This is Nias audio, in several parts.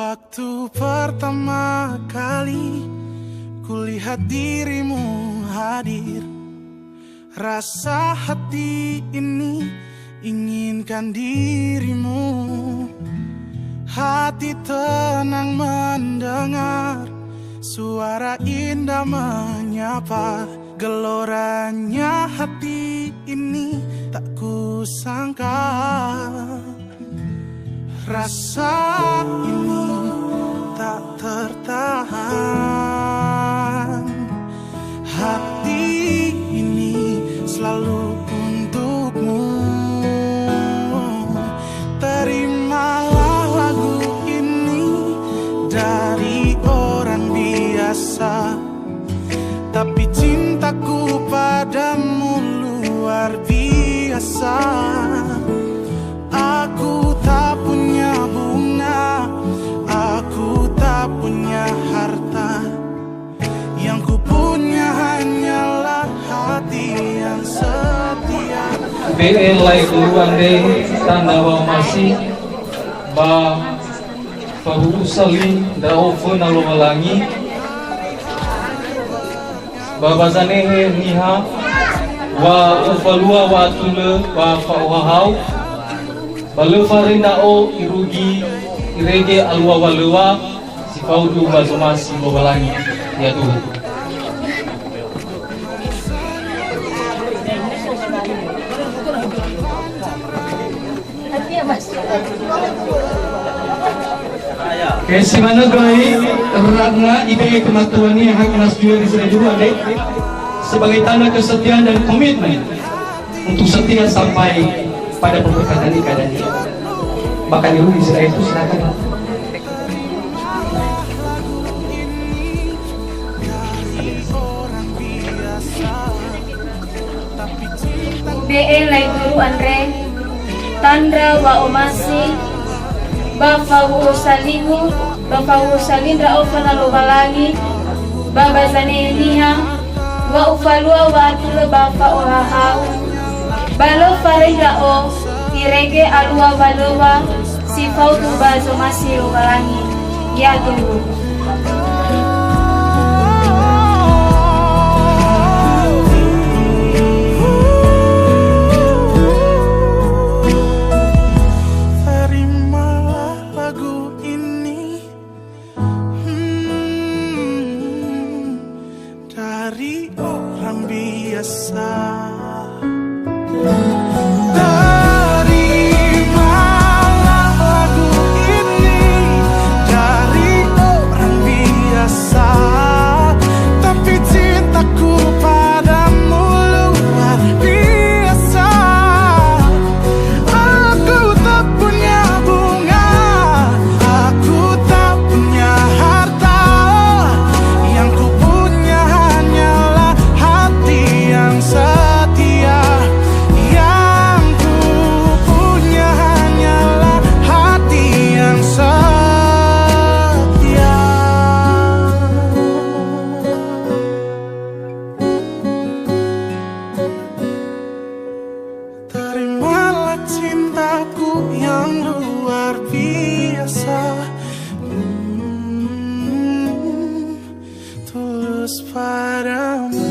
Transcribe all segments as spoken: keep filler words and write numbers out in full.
Waktu pertama kali kulihat dirimu hadir, rasa hati ini inginkan dirimu. Hati tenang mendengar suara indah menyapa. Geloranya hati ini tak kusangka. Rasa ini tak tertahan. Hati ini selalu untukmu. Terimalah lagu ini dari orang biasa, tapi cintaku padamu luar biasa. Aku tak punya bunga, aku tak punya harta. Yang ku punya hanyalah hati yang setia. Be'e laegu andre tanda wa'omasi ba fawu'u salin ndra'o föna Lowalangi. Ba wazanehe niha, wa ufalua wa'atulö ba fa'ohahau, ba lö faröi ndra'o irugi irege alua walöŵa si faudu ba zomasi Lowalangi. Yaduhu. Oke, si manö göi, Ratna ibe'e kematuania Haknas Juliari Siregar andre sebagai tanda kesetiaan dan komitmen untuk setia sampai pada pemberkatan nikah dan dia. Bahkan irugi sila itu, silakan. Ube'e laiguru andre tandra wa'omasi, ba fawu'u salingu, ba fawu'u salin ndra'o föna Lowalangi, ba bazanehe niha, wa ufalua wa'atulö ba fa'ohahau, ba lö faröi ndra'o irege alua walöŵa, si faudu ba zomasi Lowalangi. Yaduhu. Terimalah lagu ini. Hmm. Dari orang biasa. Terimalah lagu ini dari orang biasa, tapi cintaku padamu luar biasa. Aku tak punya bunga, aku tak punya harta. Yang ku punya hanyalah hati yang setia. Yang ku punya hanyalah hati yang setia. Terimalah cintaku yang luar biasa, hmm, tulus padamu.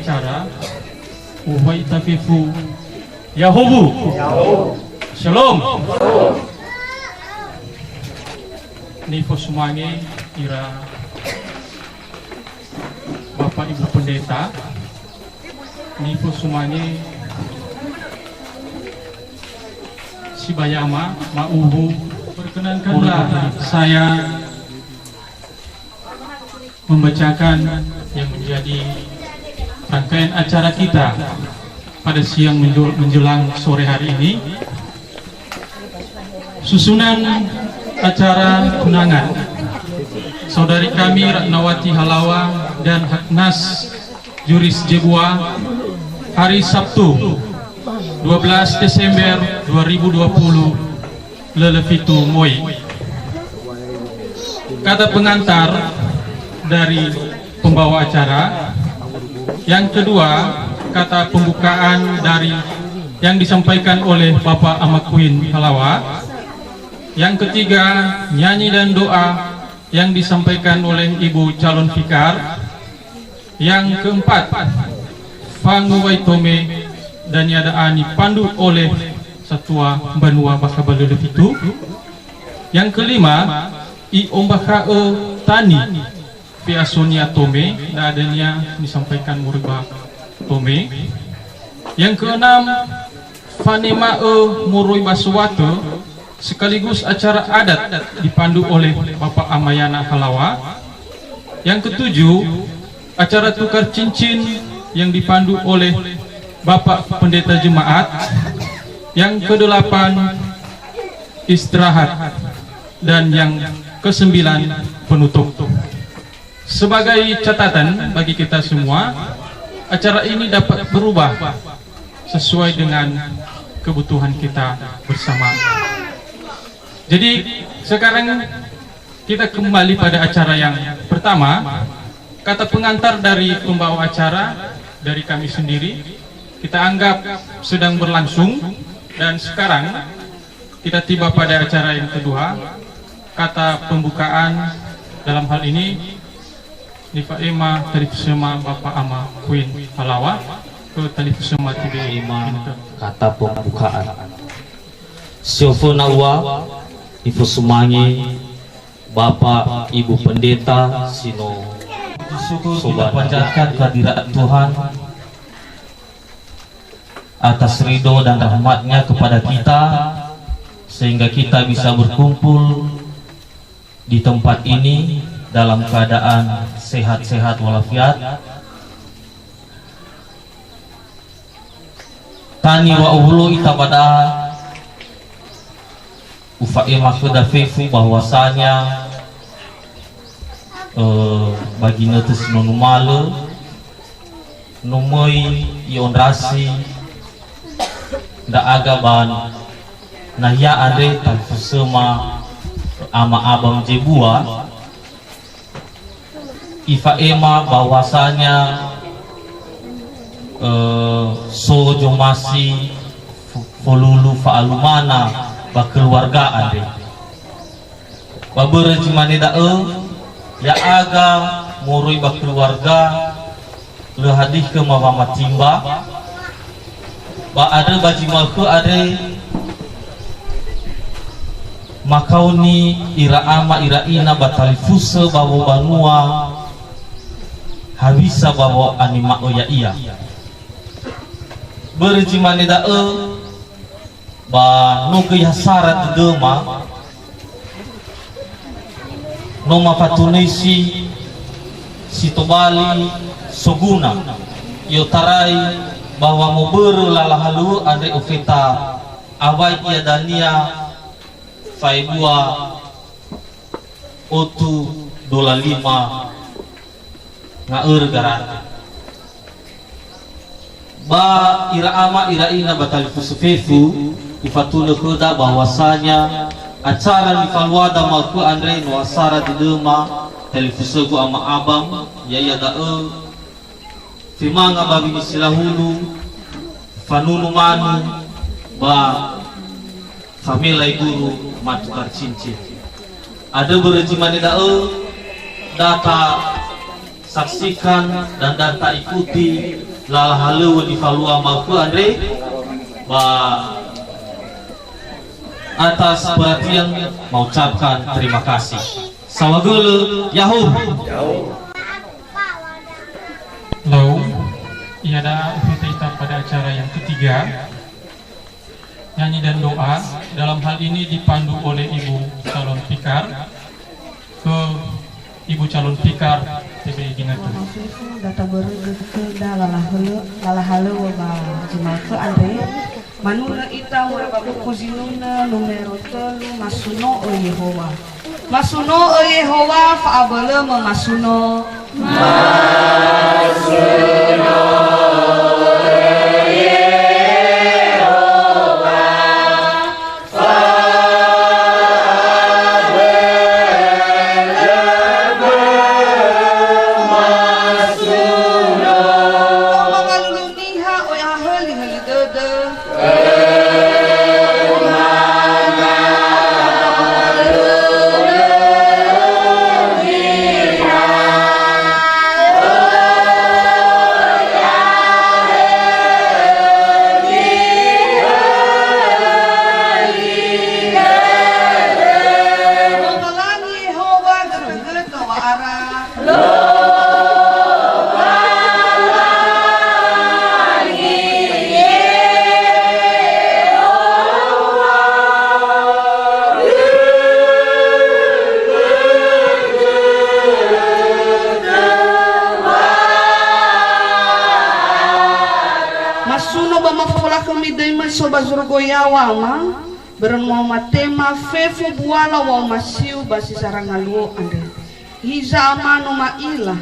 Acara, ubai ita fefu, Yahowu. Shalom. Nifosumange ira Bapak Ibu Pendeta, nifosumange sibayama, ma'uwu. Perkenankanlah saya membacakan yang menjadi rangkaian acara kita pada siang menjul-, menjelang sore hari ini. Susunan acara tunangan saudari kami Ratnawati Halawa dan Haknas Juris Jebua hari Sabtu, dua belas Desember dua ribu dua puluh, lele fitu moi. Kata pengantar dari pembawa acara. Yang kedua, kata pembukaan dari yang disampaikan oleh Bapak Ama Kuin Halawa. Yang ketiga, nyanyi dan doa yang disampaikan oleh Ibu Calon Vikar. Yang keempat, fanguwai tome dan iada'a nipandu oleh satua mbanua bakha ba lele fitu. Yang kelima, i'ombakha'ö tani fe'asonia tome, da'a dania nisampaikan moroi ba tome. Yang keenam, fanema'ö moroi ba sowatö sekaligus acara adat dipandu oleh Bapak Amayana Halawa. Yang ketujuh, acara tukar cincin yang dipandu oleh Bapak Pendeta Jemaat. Yang kedelapan, istirahat. Dan yang kesembilan, penutup. Sebagai catatan bagi kita semua, acara ini dapat berubah sesuai dengan kebutuhan kita bersama. Jadi, sekarang kita kembali pada acara yang pertama. Kata pengantar dari pembawa acara, dari kami sendiri, kita anggap sedang berlangsung. Dan sekarang kita tiba pada acara yang kedua. Kata pembukaan dalam hal ini nifa'ema talifusöma Bapak Ama Kuin Halawa, ke talifusöma tibe. Tema kata pembukaan. Sioföna ua, nifosumange Bapak Ibu Pendeta si no. Syukur kita panjatkan kehadirat Tuhan atas ridho dan rahmatnya kepada kita, sehingga kita bisa berkumpul di tempat ini dalam keadaan sehat-sehat walafiat. Tani wa'owulo ita ba da'a, ufa'ema khöda fefu bahwasanya, eh, ba ginötö si no numalö, no möi i'ondrasi ndra'aga ba nahia andre talifusöma Ama Abang Jebua, ifa'ema bahwasanya, eh, so zomasi f-, folulu fa'alumana ba keluarga andre. Ba börö zi mane da'ö, ya'aga moroi ba keluarga, lö hadia khöma wamatimba, ba andrö ba zi ma'ökhö andre, makaoni ira ama ira ina ba talifusö ba wobanua, hewisa ba wo'anema'ö ya'ia. Börö zi mane da'ö, ba no göi ha sara dödöma, no mafatunöisi si tobali soguna, i'otarai ba wamobörö lala halöŵö andre ofeta awai ia dania faebua otu dola lima nga'örö garate. Ba ira ama ira ina ba talifusö fefu, ifatunö khöda bahwasanya acara nifaluada ma'ökhö andre no ha sara dödöma talifusögu Ama Abang, ya'ia da'ö femanga ba wini silahulu, fanunu manu, ba famela iburu matukar cincin. Andrö börö zi mane da'ö, da ta-, Saksikan dan, dan taikuti lala halöŵö nifalua maökhö andre, ba atas perhatian maucapkan terima kasih. Saohagölö, ya'ahowu. Lau, iada'a ukhöta ita pada acara yang ketiga. Nyanyi dan doa dalam hal ini dipandu oleh Ibu Calon Tikar. Ke Ibu Calon Tikar, T B I Ginatu. Data börögö khöda lala halö-, lala halöŵö ba zi maökhö andre. Manunö ita moroi ba buku zinunö numero tölu, Masuno'ö Yehowa. Masuno'ö Yehowa, fa'abölömö masuno. Mangalulu niha, oi ahölihöli dödö. Lowalangi Yehowa, götö-götö wa'ara. Masuno ba mafolakhömi döi ma so ba zorogo yaŵa, Ama, börö no matema fefu buala wa'omasiu ba si sara ngaluo andre. Hiza, Ama, no ma'ila,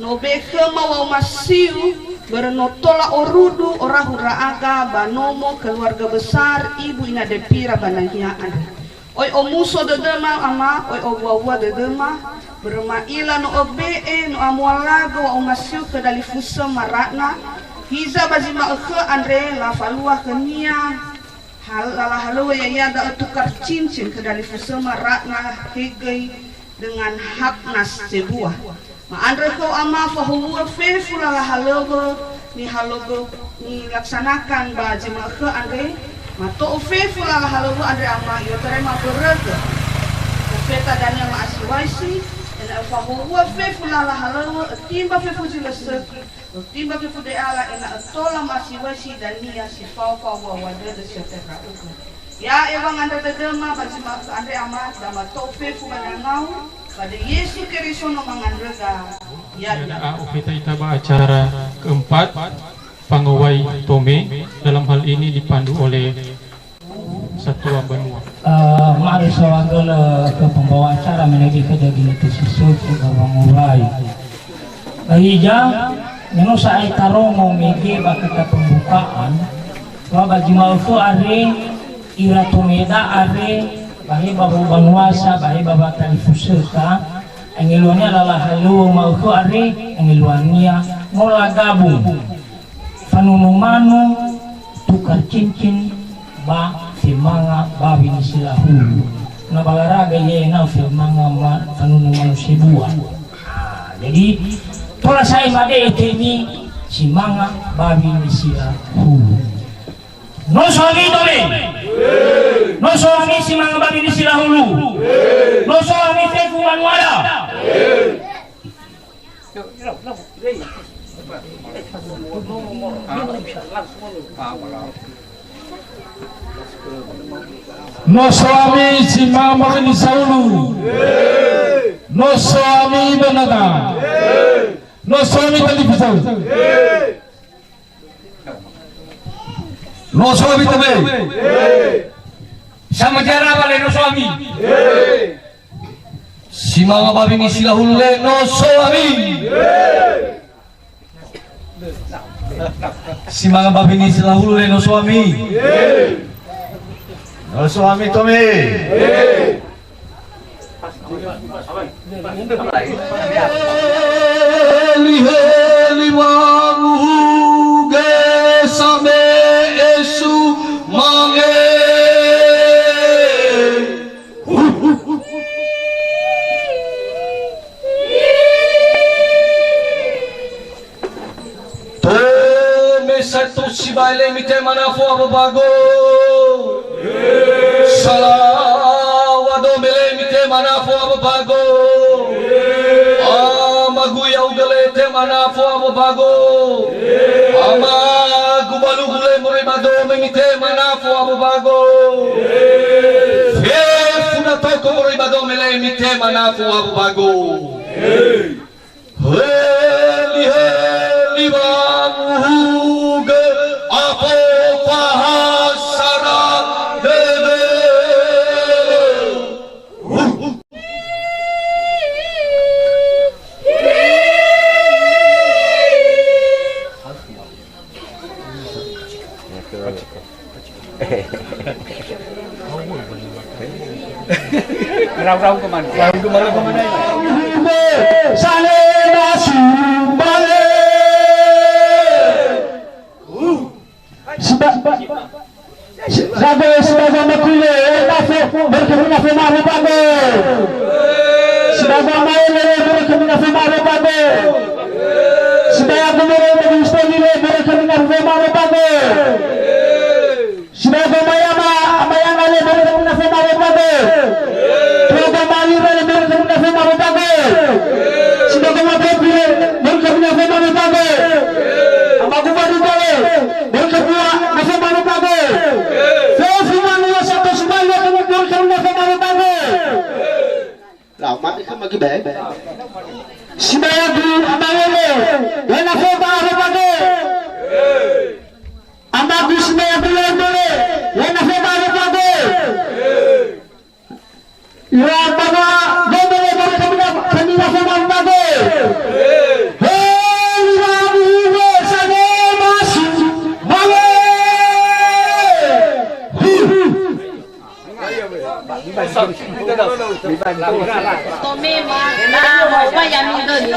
no be'e khöma wa'omasiu, börö no tola orudu orahu ndra'aga ba nomo keluarga besar Ibu Ina Depira ba nahia andre. Oi omuso dödöma, Ama, oi owua-wua dödöma, börö ma'ila no öbe'e, no amualagö wa'omasiu khö dalifusöma Ratna. Hiza ba zi ma'ökhö andre lafalua khönia hal-, lala halöŵö, ya'ia da'ö tukar cincin khö dalifusöma Ratna, he göi dengan haknas sebuah. Ma'andrö khöu, Ama, fahowu'ö fefu lala halöŵö nihalogö-, nilaksanakan ba zi ma'ökhö andre, mato'ö fefu lala halöŵö andre, Ama, i'otarai mambörögö profeta Dania ma'asiwaisi, ena'ö fahowu'ö fefu lala halöŵö, ötimba fefu zi lö sökhi, ötimba fefu de'ala, ena'ö tola ma'asiwaisi Dania si fao fawuawua dödö si ötera ndra'ugö. Ya'e wangandrö dödöma ba zi ma'ökhö andre, Ama, da mato'ö fefu ba nyangau, ba döi Yesu Keriso no mangandröda. Ya'ia. Ya'ahowu, ukhöta ita ba acara keempat, pangowai tome, dalam hal ini dipandu oleh Satua Banua. Eh, mari saohagölö ke pembawa acara menagi ke daging itu sisuk juga pangowai. Bahija, me no sa'ae tarongo mege ba khöta pembukaan, wa ba zi ma'ökhö andre, ira tomeda andre, ba he ba banuasa, ba he ba talifusöta, engeluania lala halöŵö ma'ökhö andre, engeluania no lagabung. Fanunu manu, tukar cincin, ba femanga bawi ni silahulu. Na ba laraga ye na femanga ma-, fanunu manu sebua. Ah, jadi, tola sa'ae made ötemi si manga bawi ni silahulu. No so ami tome. No so ami si manga bawi ni silahulu. No so ami fefu manuada. No so ami si mama ni Saulu. No so ami Benada. No so ami Talifiso. No so ami tebe. Samajara bale no so ami. Si manga bawi ni silahulu le no so ami. Si manga bawi ni silahulu le no so ami. No so ami tome. Heli, heli, waruhu ge same'e su mange. Sato sibai le mitema nafo awö bago. Salawa dome le mitema nafo awö bago. Amagu ya'ugö le tema nafo awö bago. Amagu balugu le moroi ba dome mitema nafo awö bago. Fefu na toko moroi ba dome le mitema nafo awö bago. Heli, heli wanguhugö, apo fahasara dede. Rau-rau kemana? Rau kemana? Sale masumale. Siba-, siba-, sibaga makule, nafo, berke nafo maru bago. Sibaga maele, berke nafo maru bago. Sibaga gumere, berke nafo maru bago. Sibaga mayama, mayama le, berke nafo maru bago. Sibaga mali le, berke nafo maru bago. Sibaga mapepi le, berke nafo maru bago. Amagu baru le. Berke bua, nafo maru bago. Fefu wanua sato sibai le, berke nafo maru bago. Lau, mami kan magi bae. Sibayagu, amagu le, le nafo maru bago. Amagu sibayagu le, le nafo maru bago. Ira bawa gomele baru kami na-, kami nafo maru bago. Hei, ira buwe sane masu. Mawe. Hu. Tome ma, na, ma, ya, mi, do, ni.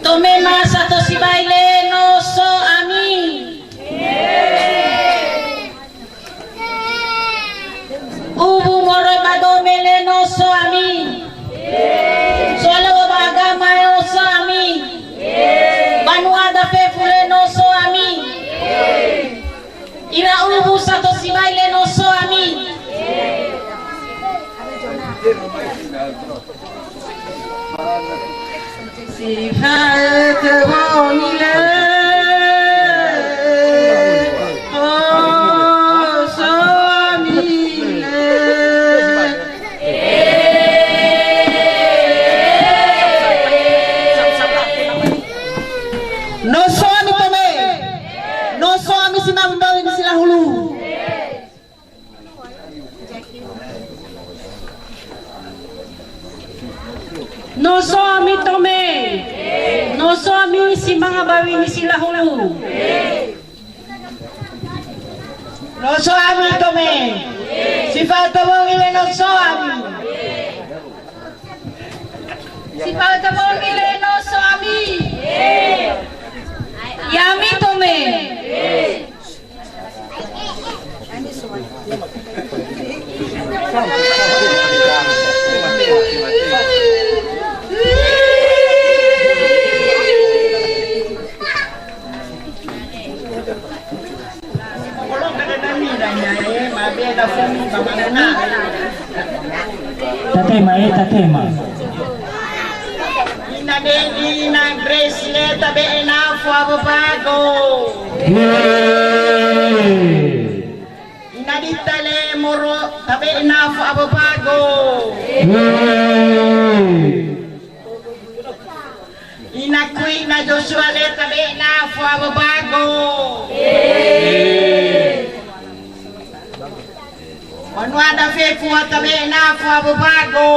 Tome ma sato sibai le no so ami. Uwu moroi ba dome le no so ami. Sola ba agama no so ami. Banua da fefu le no so ami. Ira uwu sato sibai le no so ami. Si fa'ötö wongi le, o so ami le. No so ami tome, no so ami si mamböi ni si lahulu. No so ami tome, no so ami si manga bawi ni si lahulu. No so ami tome, si fa'ötö wongi le no so ami. Si fa'ötö wongi le no so ami. Ya'ami tome. Tatema, eh, tatema. Ina Dedi, ina Grace le tabe'e nafo awö bago. Yeay. Ina Dita le moro tabe'e nafo awö bago. Yeay. Ina Kui, ina Joshua le tabe'e nafo awö bago. Banua da fefu tabe'e nafo awö bago.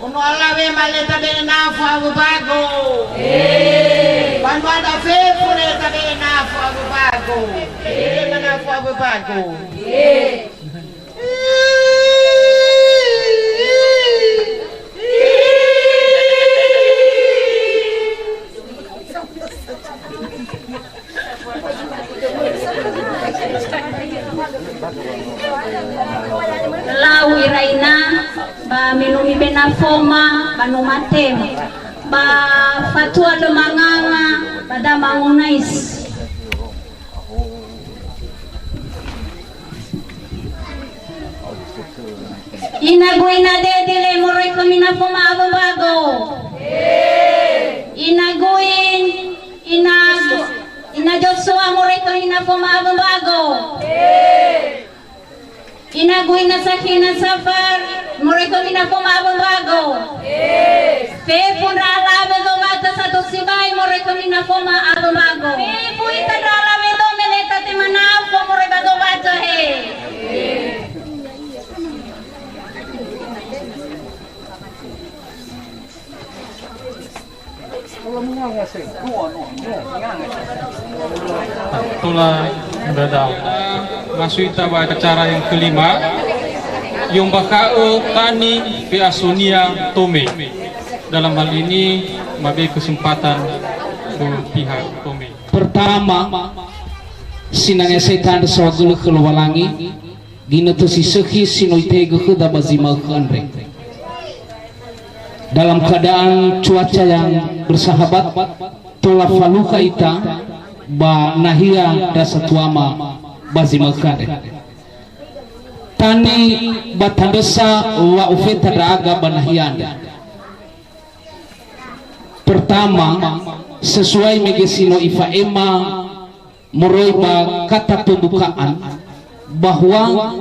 Ono alawe ma le tabe'e nafo awö bago. Banua da fefu le tabe'e nafo awö bago. Tabe'e nafo awö bago. Lau ira ina, ba me no mibe nafoma, ba no matema. Ba fatua lö manganga ba da mangonais. Ina Gui, ina Dede le moroi khömi nafoma awö mbago. Ina Gui, ina, ina Joshua moroi khömi nafoma awö mbago. Ina Gui, ina Sakhi, ina Safar, moroi khömi nafoma awö mbago. Fefu ndra alawe Zowatö satu sibai, moroi khömi nafoma awö mbago. Fefu ita ndra alawe Dome le tatema nafo moroi ba Zowatö he. Tola muda dao. Masuk ita ba acara yang kelima. I'ombakha'ö tani fe'asonia Tome. Dalam hal ini, mabe kesempatan ke pihak Tome. Pertama, sinangea sai tanö saohagölö khö Lowalangi, ginötö si sökhi si no Itehegö khöda ba zi ma'ökhö andre. Dalam keadaan cuaca yang bersahabat, tola falukha ita ba nahia Rasa Tuama ba zi ma'ökhö andre. Tani ba tandrösa wa'ofeta ndra'aga ba nahia andre. Pertama, sesuai mege si no ifa'ema moroi ba kata pembukaan, bahwa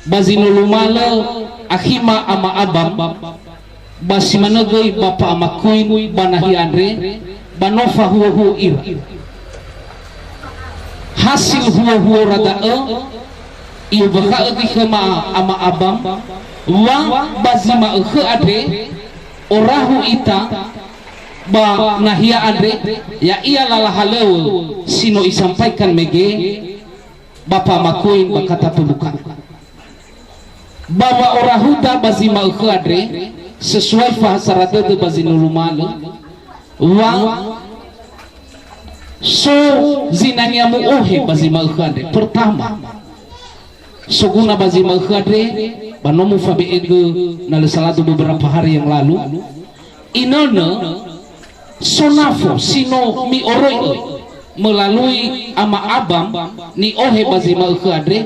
ba zi no lumalö akhima Ama Abam, ba si manö göi Bapa Ama Kuin ba nahia andre, ba no fahuhuo ira. Hasil huhuora da'ö, i'ombakha'ö göi khöma Ama Abam, wa ba zi ma'ökhö andre, orahu ita ba nahia andre, ya'ia lala halöŵö si no isampaikan mege Bapa Ama Kuin ba kata pembuka. Ba wa'orahuda ba zi ma'ökhö andre, sesuai fahasara dödö ba zi no lumalö, wa so zinangea mu'ohe ba zi ma'ökhö andre. Pertama, soguna ba zi ma'ökhö andre, ba no mufabe'egö na lö saladu beberapa hari yang lalu, inönö so nafo si no mi'oroi'ö melalui Ama Abam ni'ohe ba zi ma'ökhö andre,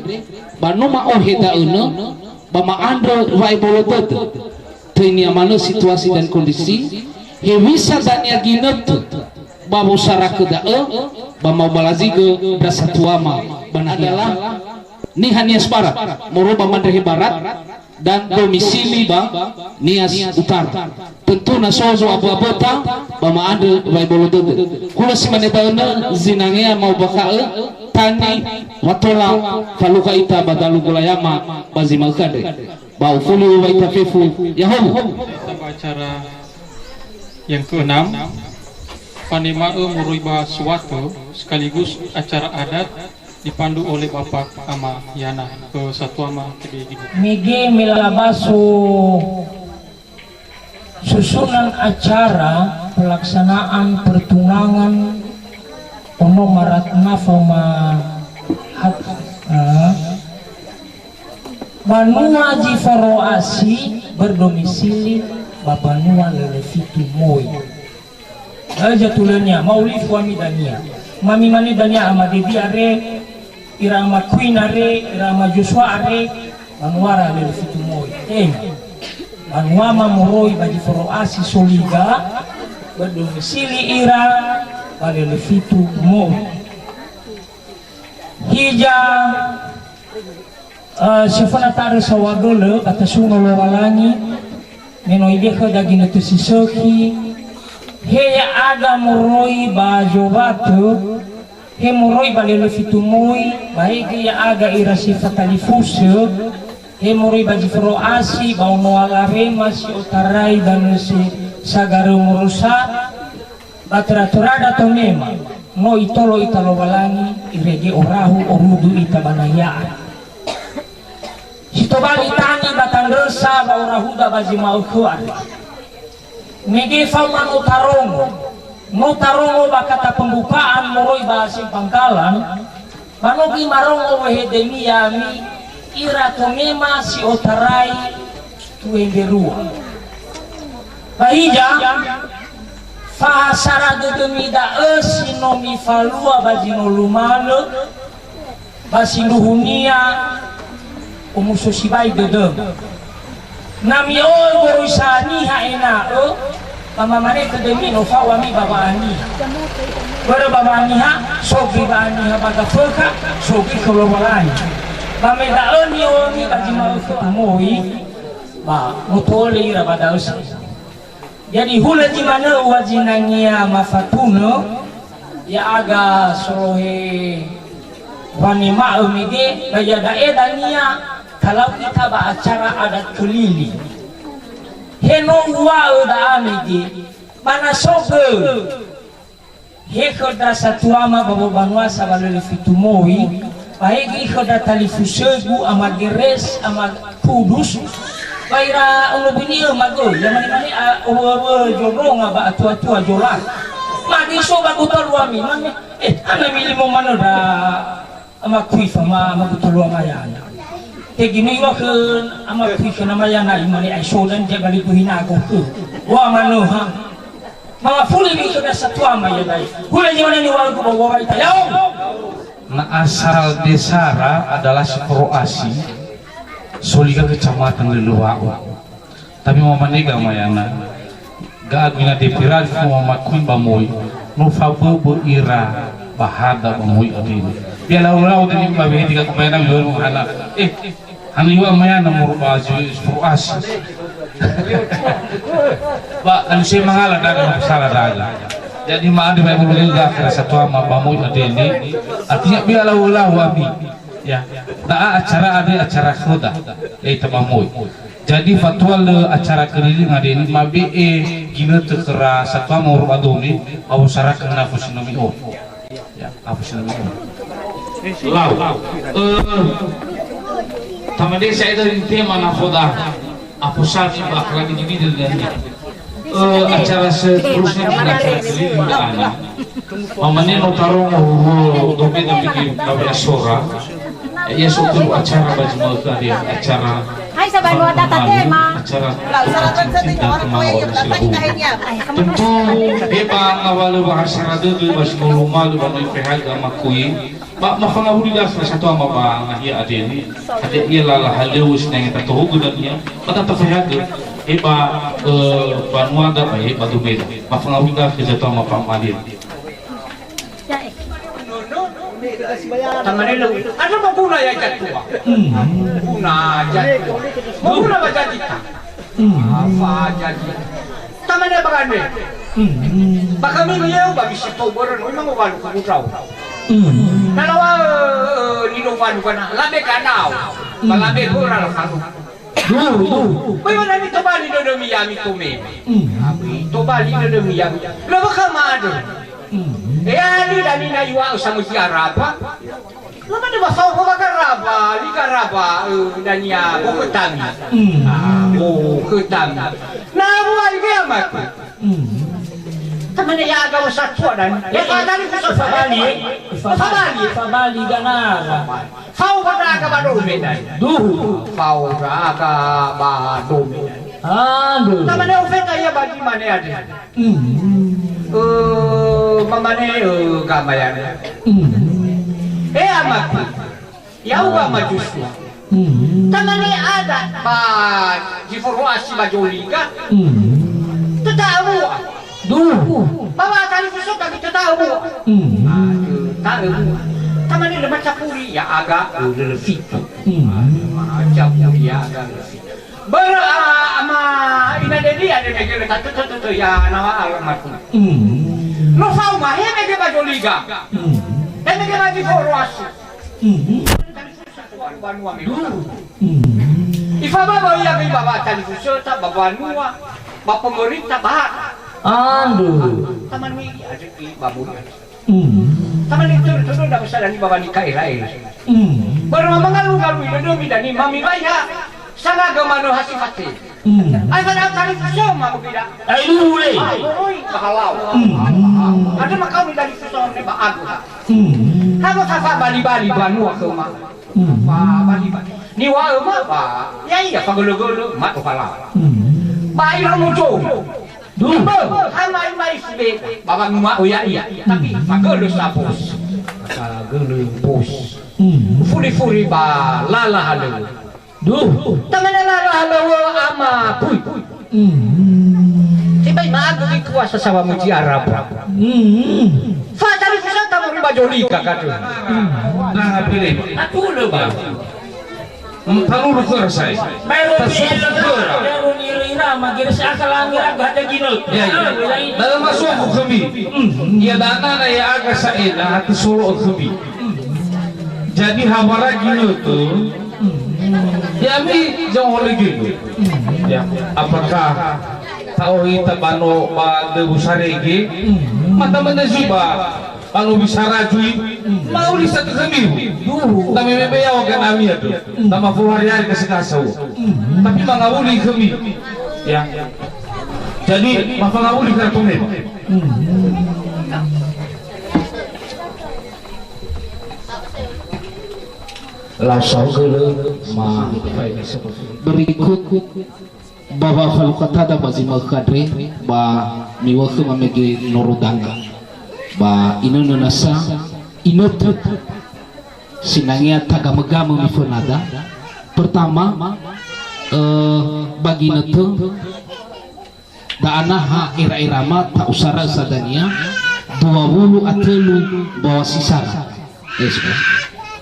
ba no ma'ohe da'ö nö, ba ma'andrö wa'ebolo dödö. Töinia manö situasi dan kondisi, hewisa dania ginötö ba wosarakö da'ö, ba ma'obalazigö ndra satuama ba nahia. Adalah Nias Barat, moroi ba Mandrehe Barat, dan domisili ba Nias Utara. Tentu na so zo'abö'aböta ba ma'andrö wa'ebolo dödö. Hulö si mane da'ö nö zinangea ma'ombakha'ö tani wa tola falukha ita ba dalu golayama ba zi ma'ökhö andre. Ba ufuli wa ita fefu, ya'ahowu. Ita ba acara yang keenam, fanema'ö moroi ba suatu sekaligus acara adat dipandu oleh Bapak Ama Yana ke Satuama T B G. Mege me labaso susunan acara pelaksanaan pertunangan Ono Marat Nafa ma hat, eh, banua Jiforo Asi berdomisili ba banua Lelefitu Moi. Aja tulania, maulifu ami dania. Mami mane dania Ama Dedi are, ira Ama Kuin are, ira Ama Joshua are, banuara Lelefitu Moi. Eh, banuama moroi ba Jiforo Asi soliga, berdomisili ira ba Lelefitu Moi. Hiza, eh, si fana ta'arö saohagölö, ba tasuno Lowalangi, me no idekhe daginötö si sökhi, he ya'aga moroi ba Zowatö, he moroi ba Lelefitu Moi, ba he göi ya'aga ira si fatalifusö, he moroi ba Jiforo Asi, ba Ono Alarema si otarai danö si sagarö morosa, ba töra-töra ndra Tomema, no itolo ita Lowalangi, irege orahu orudu ita ba nahia. Si tobali tani ba tandrösa ba orahuda ba zi ma'ökhö andre. Mege faoma no tarongo, no tarongo ba kata pembukaan moroi ba Simpang Galang, ba no göi marongo wehedemi ya'ami ira Tomema si otarai Tuemberua. Ba hiza, fahasara dödömi da'ö si no mifalua ba zi no lumalö, ba sindruhunia omuso sibai dödömi. Na mi'o'ö goroisa niha ena'ö, ba mamane tödömi no fao ami ba wa'aniha. Börö ba wa'aniha, so göi wa'aniha ba Gafökha, so göi khö Lowalangi. Ba me da'ö ni'o'ömi ba zi ma'ökhö amoi, ba no to'öle ira ba da'ö sa. Jadi hulö zi manö ua zinangea mafatunö, ya'aga solohe wanema'ö mege, ba iada'e dania talau ita ba acara adat keliling. He no uwa'ö da'a mege, ba na so göi, he khöda satuama ba wobanua sa ba lölö fitu moi, ba he göi khöda talifusögu Ama Geres, Ama Kudus, ba ira ono bini'ö magöi, ya mane-mane a, wö-wö zondronga ba atua-tua zola. Magöi so ba guta luami, mane, eh, hana milimo manö da Ama Kuifa ma, ma gutulua Mayana. Tegi no iŵa'ö khö Ama Kuifa na Mayana, imane, "Ai so dan dia bali duhina aku." Wa manö ha. Mama fuli mi khö dasa tua ma ia dai. Hulö zi mane niŵa'ögu ba uŵa'ö ita, yao. Na asal desara adalah si Kroasi, soliga kecamatan Lelewa'u. Tapi mamane gamayana, ga'a guna depirali fu mamakui ba moi, no faböbö ira ba hada ba moi adini. Bia lau-lau deni ba wehedi ga kubayana mi hana. Eh, hana yua mayana muru ba zi-, Kroasi. Ba, anu se mangala daga, no sala daga. Jadi ma'andrö ba bulu lelu da kira satu ama ba moi adini. Artinya bia lau-lau ami. Ya, da'a acara ade acara khöda. Eh, ta ba moi. Jadi fatua lö acara keliling adeni mabe'e ginötö khöra satua moro ba dome, ba wosara khö nafo si no mi'o. Ya, nafo si no mi'o. Lau. Eh, tamade saya dari tema nafoda. Aposami ba akhlak individu dan Eh, acara seterusnya adalah acara keliling da'ana. Mamane no tarongo huhuo domeda mege kawe asora. Ia so telu acara ba zi ma'ökhö ade acara Hai, sabanua data tema. Acara cinta kemawa orang selabu. Tentu, he ba ngawalö bahasa radödö ba si no lumalö ba no ifehagö amakui. Ba mafangawuli dasa satua ma ba nahia adeni, hadia ia lala halöŵö sinangea tatohugö dania, ba tatafahagö, he ba, eh, banua da ba he ba domeda. Mafangawuli dasa satua ma ba mali. Tamanelo, ada maguna ya jatua. Hmm. Guna jatua. Maguna ba jadita. Hmm. Afa jadi. Tamane bagane. Hmm. Bakami yeu ba bisi tau börö no imang walu kubutrau. Hmm. Na lawa, eh, ni do walu kana, labe kanau. Hmm. Ba labe börö la kalu. Du, du. Bai wana ni tobali dödömi yami tome. Hmm. Abi tobali dödömi yami. Lo bakama do. Hmm. E ali dani na iwa sama si Araba. Lamane ba fao ba garaba, li garaba, eh, dania, bokhötami. Hmm. Ah, bokhötami. Na mua iwe amatu. Hmm. Tamane ya aga usatua dan. Ya fadali kusa fabali. Fabali. Fabali ganara. Fao ba daga ba dome dan. Duhu. Fao daga ba dome dan. Aduh. Tamane ofeta ya ba di mane ada. Hmm. Eh, mamane, eh, gamayana. Hmm. Eh, amatu. Ya'ugö ama Joshua. Hmm. Tamane ada ba zi foroasi ba Zoliga. Hmm. Töta'ö mua. Duh. Ba wa'atalifuso kami töta'ö mua. Hmm. Ah, töta'ö mua. Tamane lö macapuri, ya'aga, eh, lö, lö fitu. Hmm. Ah, macapuri, ya'aga, lö, lö fitu. Börö, a, ama ina dedi ada mege le tatu tatu ya nawa alamaku. Hmm. No fauma he mege ba Zoliga. Hmm. He mege ba zi foroasi. Hmm. Banua mege. Hmm. Ifababa ia mege ba, ba talifusöta, ba banua, ba pemerintah, ba. Ando. Taman mege aja ki ba bulu. Hmm. Tamane tödö-tödö da besara ni ba wani ka era-era. Hmm. Börö mangalui-ngalui dödömi dani mami waiha sanaga manö ha sifate. Hmm. Ai pada talifusö ma mugida. Ai lule. Ai lule bahalau. Hmm. Ada makau ni talifusö ne ba agu. Hmm. Hago safa bali-bali banua khöma. Hmm. Ba bali-bali. Niŵa'ö ma ba, ya'ia fagölö-gölö, ma tohalau. Hmm. Ba ira muto. Duh. Hana imai si beda. Ba wanguma oya iya. Tapi fagölö sa bos. Fagölö bos. Hmm. Furi-furi ba lala halöŵö. Duh. Tamana lala halöŵö ama kui. Hmm. Tibai ma'agu di kuasa sawa muji Arab. Hmm. Fa tari kusa tamuri ba jolika kadu. Hmm. Nah, pilih. Aku le ba. Mpanuru khöra sa'ae. Baero Tasufu khöra. Baero niröira magere si akha langi raga hada ginötö. Ya, ya. Dalam masufu khömi. Hmm. Ya dana na ya aga sa'ae na hati solo khömi. Jadi hawara ginötö. Ya mi jauh lagi. Ya, apakah ta'ohi tabano ba döbu sarege? Mata mana zuba. Kalau bisa rajui, mauli satu khömi. Duh. Kami mebe yawa kan ami adu. Tama fuhari-hari kasih kasau. Tapi mangawuli khömi. Ya. Jadi, mafangawuli khöra khömi. Lasau gölö ma. Berikut. Ba wa'afalukhatada ba zi ma'ökhö andre, ba miwökhö mamege norodanga. Ba inönö nasa, inötö. Sinangea tagamögamö mifönada. Pertama, eh, ba ginötö, da'a naha era-erama ta'usara sa dania, dua wulu a tölu bawa si sara. Yes, Pak.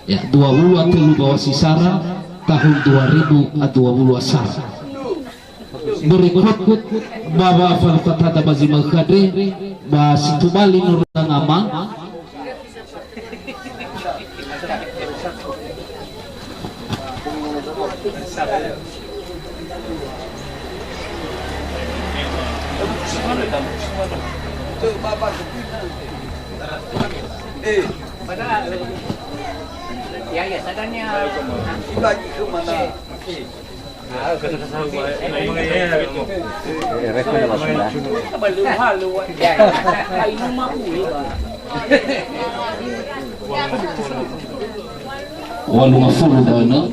Ya, dua wulu a tölu bawa si sara, tahun dua ribu a dua wulu a sara. Berikut, ba wa'afalukhatada ba zi ma'ökhö andre, ba si tobali norodanga ma. Eh. Ya, ya, sadania. Ibagi ke mana? Walu ngafulu dana.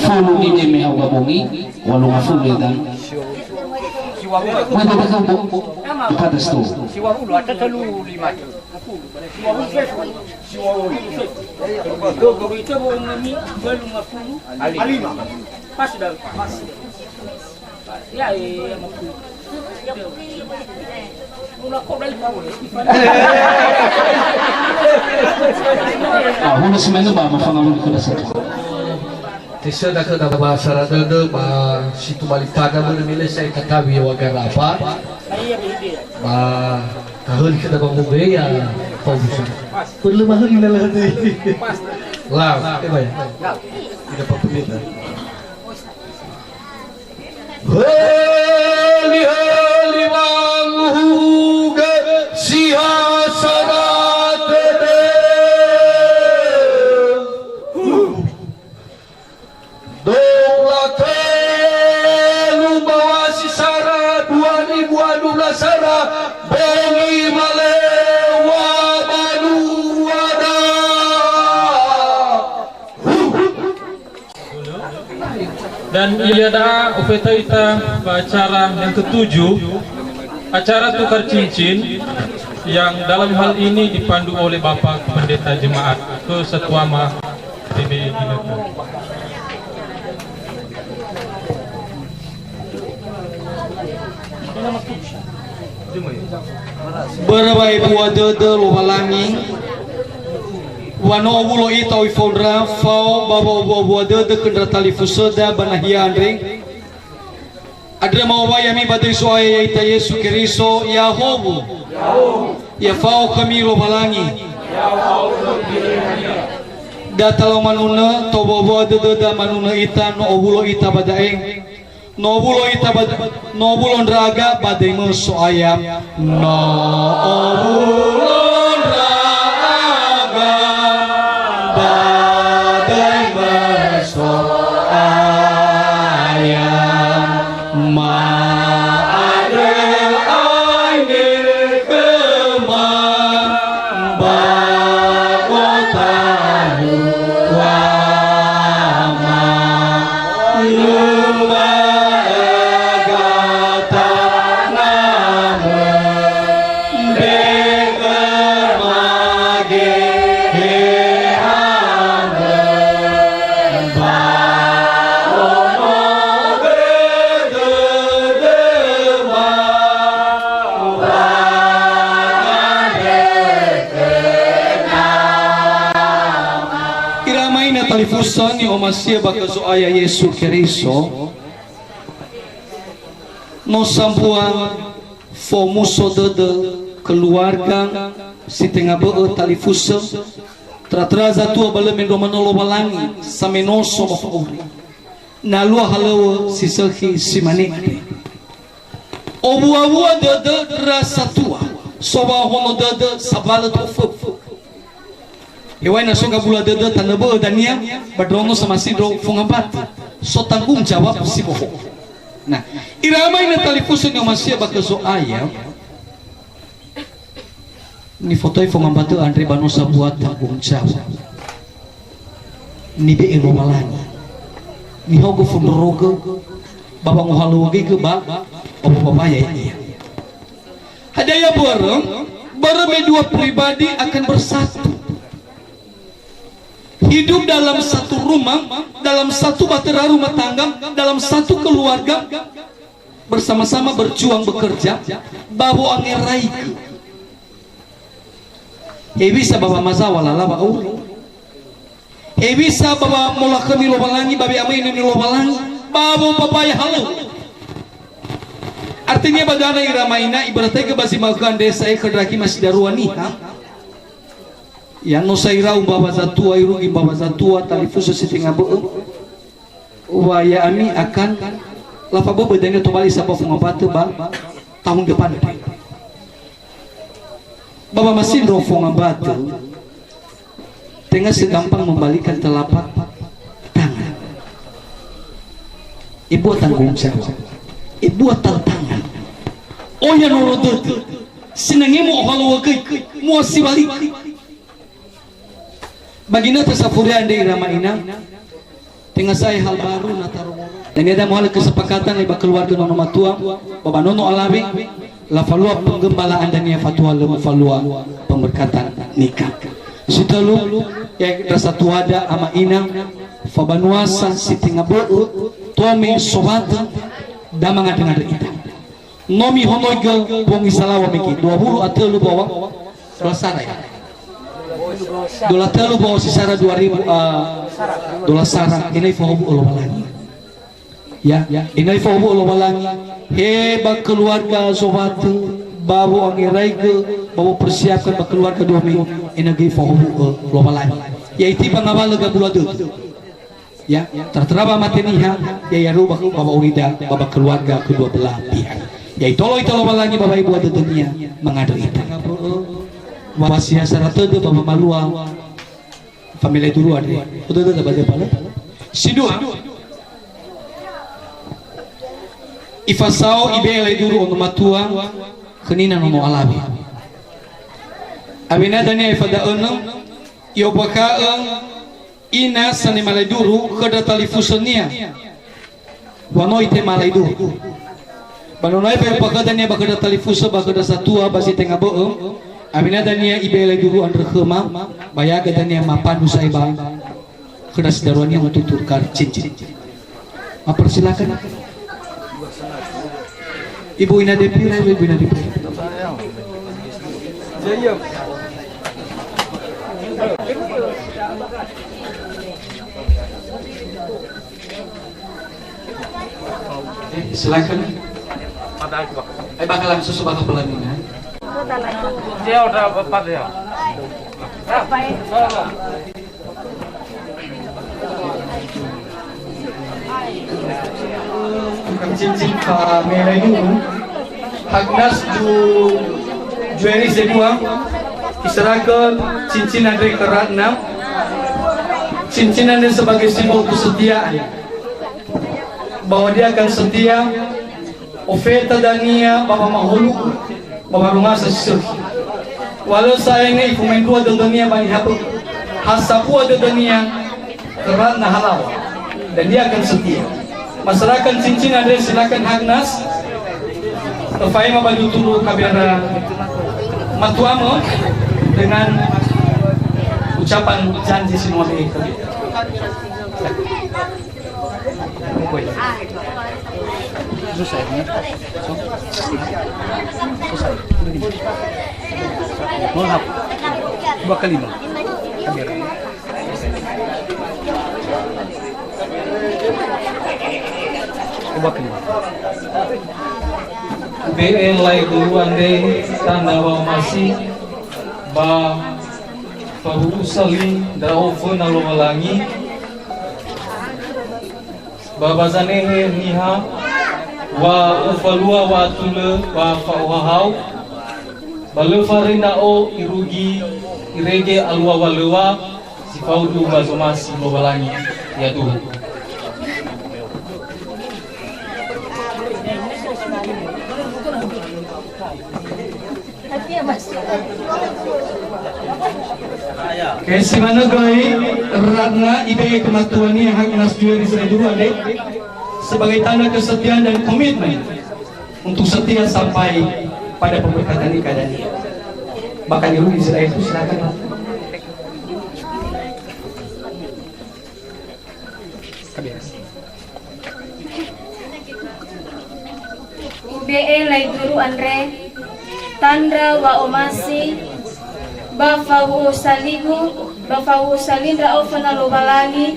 Fulu nine me hau gabongi, walu ngafulu ya dan. Mata tak kau bu, bu, pada stu. Pas dah. Ya, eh, ya, maksud. Ah, hulö si mane ba mafangawuli khöda satua. Tesöda khöda ba sara dödö ba si tobali pada mönö me lö sa'ae tatawi wa garapa. Ba tahöli khöda ba mobeya Paulusa. Perlu mahöli na lahödö. Lah, eh, ba ya. Tidak apa-apa. Höli-höli wanguhuge si ha sara dödö. Dua wulu a tölu bawa si sara dua ribu a dua belas sara bongi malewa banuada. Dan ia da'a ofeta ita ba acara yang ketujuh, acara tukar cincin yang dalam hal ini dipandu oleh Bapak Pendeta Jemaat Kesetuama T B I Ginötö. Börö wa ebua dödö Lowalangi, wa no owulo ita oi faondra, fao ba wa'owua-wua dödö khö ndra talifusöda ba nahia andre. Andrö ma'owai ami ba döi So'aya ya'ita Yesu Keriso, ya'ahowu. Ya fao khömi Lowalangi. Da talau manunö, ta'owua-wua dödöda manunö ita, no owulo ita ba da'e. No owulo ita ba, no owulo ndra'aga ba döi mö So'aya. No owulo ndra'aga ba döi mö So'aya. Ma'andrö aine khöma. Talifusö ni'omasi'ö ba khö Zo'aya Yesu Keriso, no sambua fomuso dödö keluarga si tenga bö'ö talifusö, tra-tra zatua ba lö mendrua manö Lowalangi, samenoso ba fa'auri. Na lua halöŵö si sökhi si mane andre. Owua-wua dödö ndra satua, so wa'ahono dödö sabalö toföfö. Heŵa'ae na so gabula dödö tanö bö'ö dania, ba ndraono samasindro fongambatö, so tanggung jawab si bohou. Nah, ira ama ina talifusö ni'omasi'ö ba khö Zo'aya, nifotöi fongambatö andre ba no sambua tanggung jawab nibe'e Lowalangi. Nihaogö fondrorogö ba wangohalöŵögöigö ba, ba wobabaya ia. Hadia ya börö? Börö me dua pribadi akan bersatu. Hidup dalam satu rumah, dalam satu bahtera rumah tangga, dalam satu keluarga, bersama-sama berjuang bekerja, ba wo'angeraigö. Hewisa ba wamazaŵa lala wa'auri. Hewisa ba wamolakhömi Lowalangi, ba we'amöi enoni Lowalangi, ba wobabaya halöŵö. Artinya ba dana ira ama ina, ibarataigö ba zi ma'ökhö andre sa'ae khö ndra hakhima si darua niha. Ya no sa ira'u mbaŵa zatua, irugi mbaŵa zatua, talifusö si tenga bö'ö. Wa ya'ami akan lafaböbö dania tobali sambua fongambatö ba tahun depan. Ba wamasindro fongambatö, tenga segampang membalikan telapak tangan. Ebua tanggung jawab. Ebua tantangan. Oya noro dödö. Sinangemo ohalöŵögöi. Mua siwali. Ba ginötö safuria andre ira ama ina, tenga sa'ae hal baru na tarongoro. Dania da muhalö kesepakatan ba keluarga nono matua, ba ba nono alawe, lafalua penggembala andania fatua lö mufalua pemberkatan nikah. Si tölu, ya, ndra satuada ama ina, fabanuasa si tenga bö'ö, tome sowatö, da mangandrö-ngandrö ita. No mihonoigö bongi salaŵa mege, dua wulu a tölu baŵa, dola sara ya. Dola tölu baŵa si sara dua ribu, ah, dola sara, ena'ö ifahowu'ö Lowalangi. Ya, ena'ö ifahowu'ö Lowalangi, he ba keluarga sowatö, ba wo'angeraigö, ba wopersiapkan ba keluarga dua me, ena'ö göi ifahowu'ö Lowalangi. Ya, itiba ngawalö gabula dödö. Ya, tra-tra wamate niha, ya, ya, ba, ba wa'aurida, ba, ba keluarga kedua belah pihak. Ya, itolo ita Lowalangi ba wa'ebua dödönia mangandrö ita. Wa sia sara tödö ba wamalua famili dulu andre. Tödö ba dödö pale. Si dua. Ifasao ibe'e laiduru ono matua, khö nina nono alawe. Awena dania ifada'önö, i'ombakha'ö, ina sanema laiduru khö ndra talifusönia. Wa no itema laiduru. Ba nono ae ba i'ombakha'ö dania ba khö ndra talifusö ba khö ndra satua ba si tenga bö'ö, awena dania ibe'e laiduru andrö khöma, ba ya'aga dania mapandu sa'ae ba khö ndra sidaruania untuk tukar cincin. Mapersilakan. Ibu Ina Depira, Ibu Ina Depira. Eh, silakan. Eh, bakalan susu bakal pelaminan. Dia udah empat ya. Tukang cincin fa mera ini, Hagnas ju-, Jueri Zebua, iserahkan cincin andre ke Ratna. Cincin andre sebagai simbol kesetiaan. Bahwa dia akan setia, ofeta dania ba wamahulu, ba wanungasa si sökhi. Wa lö sa'ae ne ifomendrua dödönia ba niha bö'ö. Ha sambua dödönia khö Ratna halaŵa. Dan dia akan setia. Maserahkan cincin andre silakan Hagnas. Öfaema ba duturu kabera matuamö dengan ucapan janji si no ma'ökhö. Susah ya. Susah. Mohon maaf. Dua kali, Bang. Hadir. Ube'e lae dulu andre tanda wa'omasi ba fawu'usa li ndra'o föna Lowalangi, ba ba zanehe niha wa ufalua wa'atulö ba fa'ohahau, ba lö faröi ndra'o irugi irege alua walöŵa si faudu ba zomasi Lowalangi. Yaduhu. Oke, si manö göi Ratna ibe'e kematuania hak Inas Juliari Saidu andre sebagai tanda kesetiaan dan komitmen untuk setia sampai pada pemberkatan nikah dan niat. Bahkan irugi Israel itu, silakan, Pak. Ube'e lae dulu andre tandra wa'omasi ba fawu'usa ligu, ba fawu'usa li ndra'o föna Lowalangi,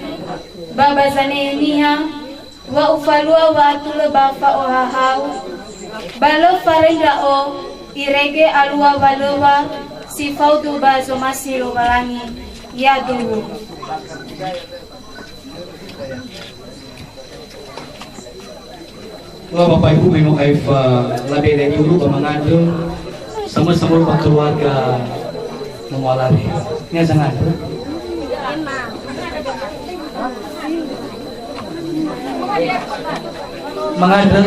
ba ba zanehe niha, wa ufalua wa'atulö ba fa'ohahau, ba lö faröi ndra'o irege alua walöŵa si faudu ba zomasi Lowalangi. Yaduhu. Wah, Bapak Ibu, memang aefa labe'e lae dulu ba mangandrö, samö-samö ba keluarga Nomo Alare. Ini aja ngandrö. Mangandrö.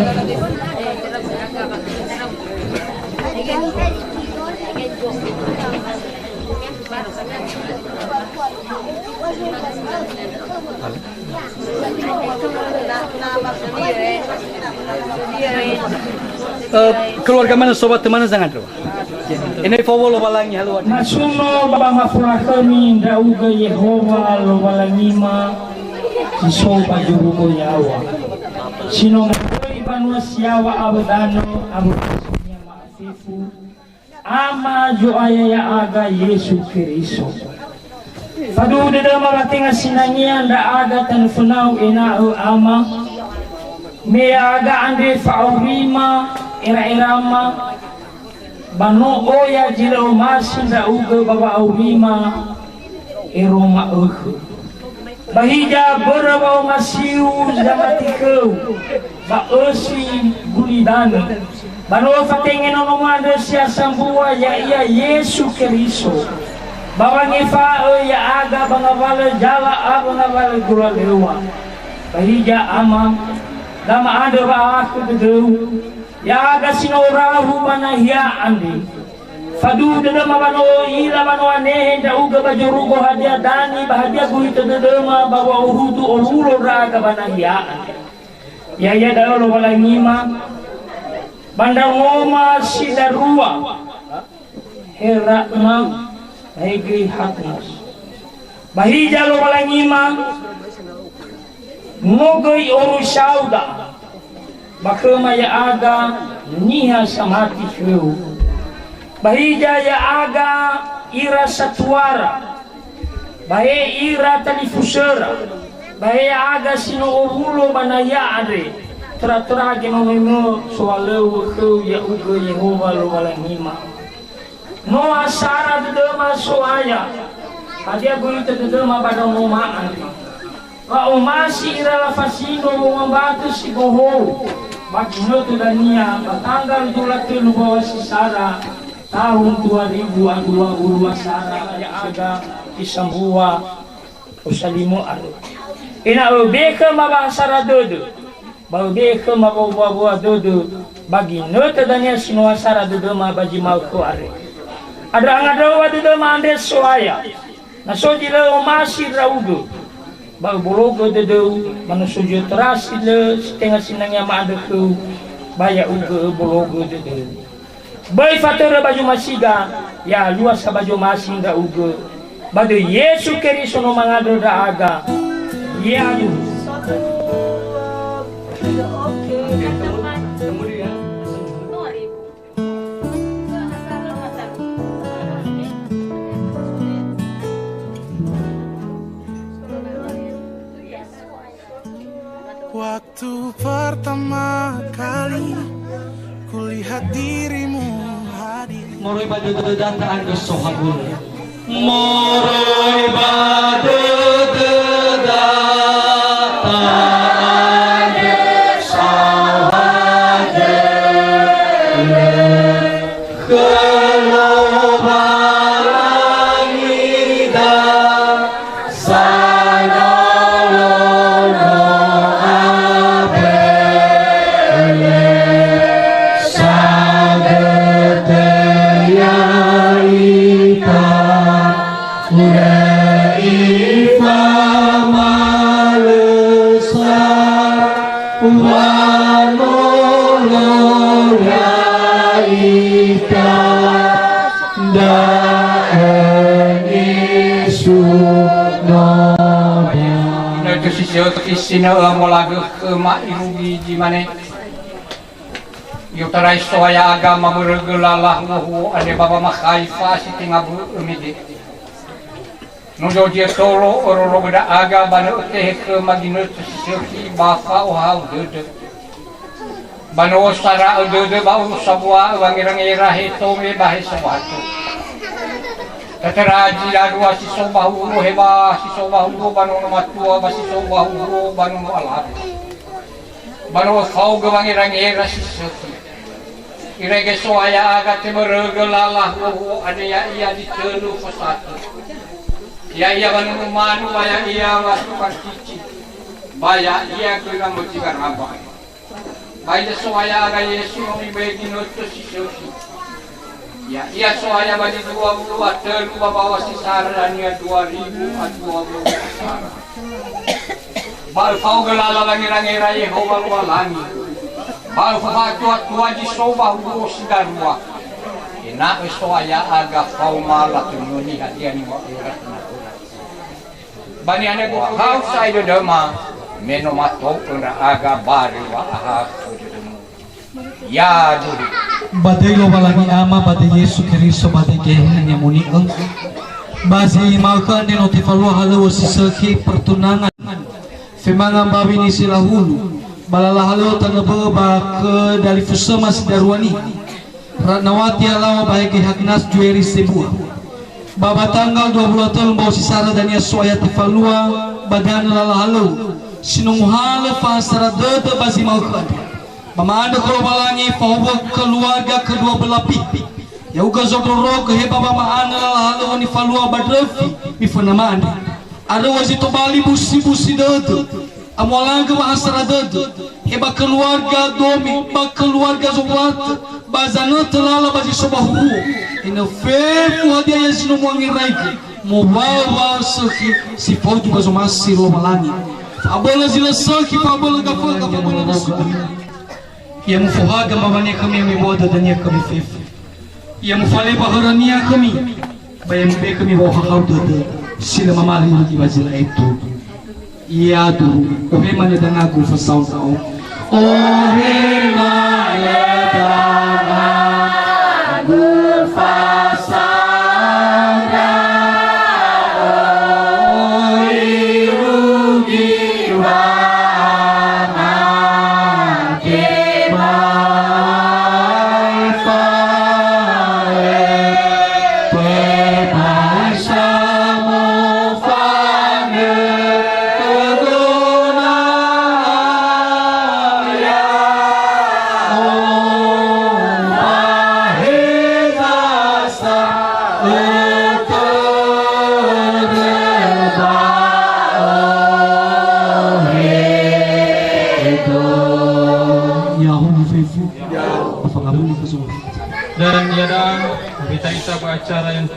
Eh, keluarga manö, sobat manö, jangan dulu. Ini fawu'u Lowalangi haluan. Masuno ba mafolakhömi ndra'ugö Yehowa Lowalangima si so ba zorugo yaŵa. Si no moroi banua si yaŵa awö danö, awö danö ma'afefu. Ama Zo'aya ya'aga Yesu Keriso. Faduhu dödöma wa tenga sinangea ndra'aga tanö fönau ena'ö Ama, me ya'aga andre fa'aurima era'erama, ba no oya zi lö omasi ndra'ugö ba wa'aurima ero ma'ökhö. Ba hiza börö wa'omasiu zamati khöu, ba ösi gulidanö, ba no öfatenge nonomu andrö si asambua, ya'ia Yesu Keriso, ba wangefa'ö ya'aga ba ngawalö zala awö ngawalö golalöŵa. Ba hiza Ama, da ma'andrö wa'ahakhö dödöu, ya'aga si no rahu ba nahia andre. Faduhu dödöma ba no ö'ila ba no anehe ndra'ugö ba zorugo hadia danö ba hadia guhitö dödöma ba wa'ohudu owulo ndra'aga ba nahia andre. Ya'ia da'ö Lowalangima, ba ndra'ugöma si darua, Herakma, ba he göi Hakmas. Ba hiza Lowalangima, no göi orusau da'a, ba khöma ya'aga niha samati khöu. Ba hiza ya'aga ira satuara, ba he ira talifusöra, ba he ya'aga si no owulo ba nahia andre, töra-töra genomöimö sohalöŵö khöu ya'ugö Yehowa Lowalangima. No asara dödöma So'aya, hadia guhitö dödöma ba ndra'ugöma andre. Wa'omasi ira lafasindro wongambatö si bohou, ba ginötö dania ba tanggal dua puluh tölu Bawasisara tahun dua ribu dua puluh dua sara ya'aga isambua Osalimö arö. Ena'ö bekhe ma wa'asara dödö, ba öbekhe ma wa'owua-wua dödö, ba ginötö dania si no asara dödöma ba zi ma'ökhö are. Andrö angandra'öwa dödöma andre So'aya, na so zi lö omasi ndra'ugö, ba öbologö dödöu, ba no so zi ötöra si lö si tenga sinangea ma'andrö khöu, ba ya'ugö öbologö dödöu. Böi fatörö ba zomasiga, ya'alua sa ba zomasi ndra'ugö. Ba döi Yesu Keriso no mangandrö ndra'aga. Ya'aduhu. Moroi ba dödöda ta'andrö saohagölö. Moroi ba dödöda ta'andrö saohagölö khö Lowalangida. Sanolo-nolo abölö, sagötö ya'ita, lö ifamalö sa wanolo ya'ita. Da'ö nisunoda. Inötö si sökhi sinö'ö molagö khöma irugi zi mane, "I'otarai So'aya aga mamörögö lala huohuo andre ba wamakhai fa'asi tenga bö'ö mege. No zo'oziö tolo örörögö ndra'aga ba nö'ö tehe khöma ginötö si sökhi ba fa'ohahau dödö." Ba no sara'ö dödö ba ulu sambua'ö wangerangera he tome ba he saohagölö. Tötöra zi darua si so ba huhuo, he ba si so ba huhuo ba nono matua, ba si so ba huhuo ba nono alawe. Ba no öfaogö wangerangera si sökhi. Irege So'aya aga temörögö lala huohuo andre, ya'ia zi tölu fösatö. Ya'ia wanunu manu, ba ya'ia wasu karcici, ba ya'ia göi wamözi garaba. Ba iza So'aya aga Yesu no miböi ginötö si sökhi. Ya'ia So'aya ba zi dua wulu a tölu ba bawa si sara dania dua ribu a dua wulu a sara. Ba öfaogö lala wangerangera Yehowa Lowalangi. Ba öfafa'atuatua zi so ba huhuo si darua. Ena'ö So'aya aga faoma latönöni hadia niŵa'öra khö nahöra. Ba niha negu hau sa'ae dödöma, me no matou'ö ndra'aga barö wa'ahakhö dödömu. Ya'aduhu. Ba döi Lowalangi Ama, ba döi Yesu Keriso, ba döi Geheha Ni'amoni'ö, ba zi ma'ökhö andre no tefalua halöŵö si sökhi pertunangan femanga mbawi nisi lahulu, ba lala halöŵö tanö bö'ö ba khö dalifusöma si darua niha. Ratnawati alawa ba hege Hagnas Jueri sebua. Ba, ba tanggal dua wulu a tölu mbawa si sara dania So'aya tefalua ba danö lala halöŵö, si no muhalö fahasara dödö ba zi ma'ökhö andre. Ba ma'andrö khö Lowalangi fahowu'ö keluarga kedua belah pihak. Ya'ugö zondrorogö he ba wama'anö lala halöŵö nifalua ba ndröfi miföna ma'andrö. Andrö zi tobali busi-busi dödö. Amualagö wahasara dödö, he ba keluarga Domi, ba keluarga Zowartö, ba zanötö lala ba zi so ba huhuo. Enö fefu hadia ia zi no mu'angeraigö, mowaö-waö sökhi si faudu ba zomasi Lowalangi. Fa'abölö zi lö sökhi, fa'abölö gafökha, fa'abölö nasubu. Ia mufohaga mbawania khömi, ia muibo'ö dödönia khömi fefu. Ia mufaleba hörönia khömi, ba ia mube'e khömi wa'ohahau dödö si lö mamali irugi ba zi lö aetu. Ya'aduhu, ohe manö dangagu fasao ndra'o. Ohe manö dangagu fasao ndra'o, irugi wama Ya'ahowu fefu. Fangawuli khö Zo'aya. Dan ya dah, berita kita acara yang